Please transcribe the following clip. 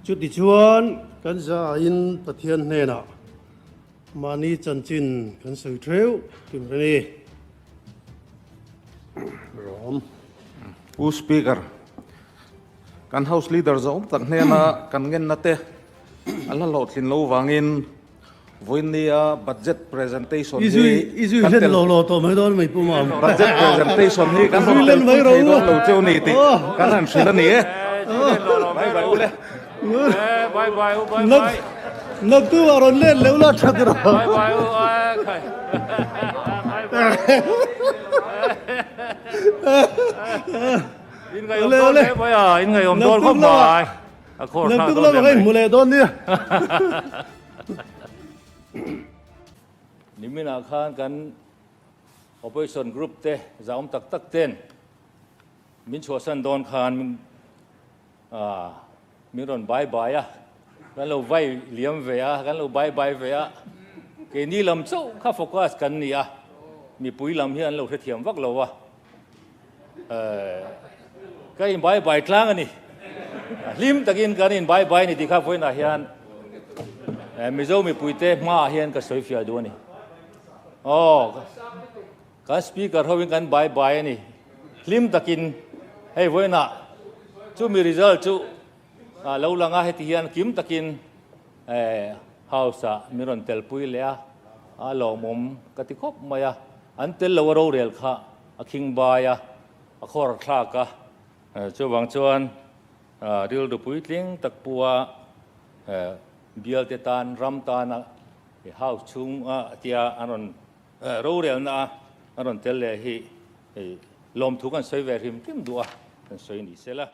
Chutichuan, kan zain Pathian hnenah mahni chanchin kan sawi theuh tur a ni. Rom. Pu Speaker, kan House Leader zawng tak hnena kan ngenna te a la hlawhtlin lo vangin Vawinia budget presentation hi kan tel budget presentation hi kan rawn tel pui thei dawn lo cheu ni tih kan han hrilh a ni e. Bye bye ule. Bye bye u bye bye. Naktu ah rawn let leuh la that rawh. Bye bye u khai. Bye bye. In ngaihawm dawn hle mai a, in ngaihawm dawn khawp mai. A khawr thlak Naktuk dawn lamah hle ka mai. inhmu leh dawn nia. Niminah khan kan opposition group te zahawm tak tak ten min chhuahsan dawn khan min min rawn bai bai a, kan lo vai liam ve a, kan lo bai bai ve a, keini lam chauh kha focus kan ni a, mipui lam hi an lo hrethiam vak lo a. Ka in bai bai tlang a ni. Hlim takin kan in bai bai ni tih kha vawiinah hian Mizo mipuite hmaah hian ka sawi fiah duh a ni. Aw, kan speaker hovin kan bai bai a ni. Hlim takin hei vawiinah chumi result chu lo lang a, heti hian kim takin house-ah min rawn telpui leh a, a lawmawm ka ti khawp mai a. An tel lo a rorel kha a khing bai a, a khawr thlak a. Chuvang chuan rilru puitling tak pua bialte tan, ram tana house chhung tia an rawn rorelna a an rawn tel leh hi lawmthu kan sawi ve hrim hrim duh a, kan sawi ni se la.